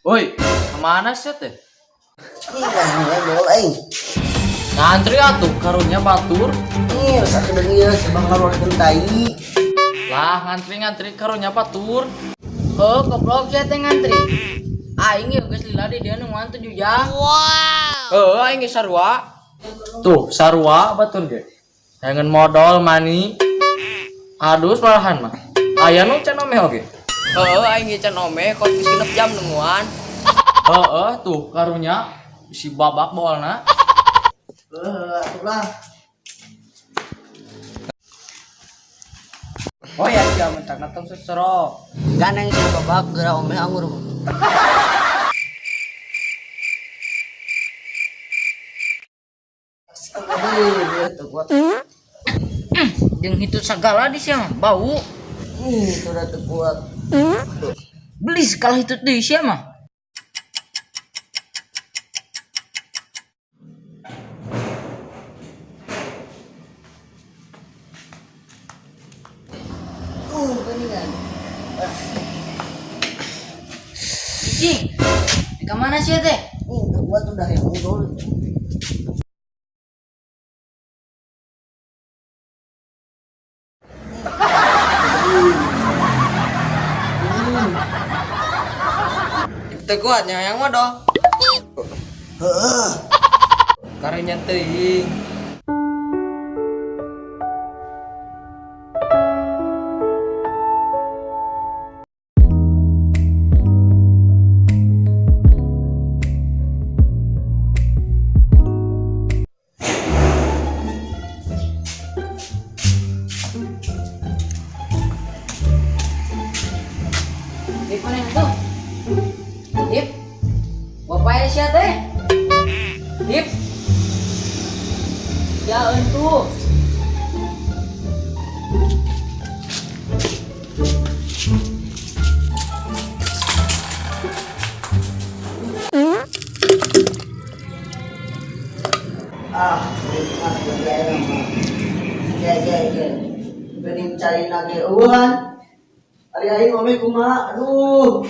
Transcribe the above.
Woi, kemana sih teh? Ih, ngobrol aing. Ngantri atuh karunya batur. Ih, sakedeung ieu sebang ngaluarkeun tai. Lah ngantri-ngantri karunya batur. Oh, goblok sia teh ngantri. Aing ieu geus lila di dieu nungguan 7 jam. Heuh, aing ge sarua. Tuh, sarua batur ge. Jangan modal mani. Adus malahan mah. Aya nu can omeh oge. Heeh, aing ge can omeh kok geus 6 jam nungguan. Heeh, tuh karunya si babak bolna. Heuh, atuh lah. Oh ya, sia mentak tong sesero. Ganeng si babak geura omeh anggur. Astagfirullah, teu kuat. Jeung hitut sagala di sia mah bau. Ih, itu udah teu kuat. Beli kalah hitut deui sia mah. Geningan. Cing, di mana sih teh? Ih, teu kuat udah yang ngobrol. Teu kuatnya yang modal. Heeh. Karunya teuing. Ip mana yang tuh? Ip, bapak ya teh? Ip, ya entuh. Ah, gimana kerja mah. Ya, ya, ya. Bening cari nage eueuhan. Ari aing omeh kumaha? Aduh.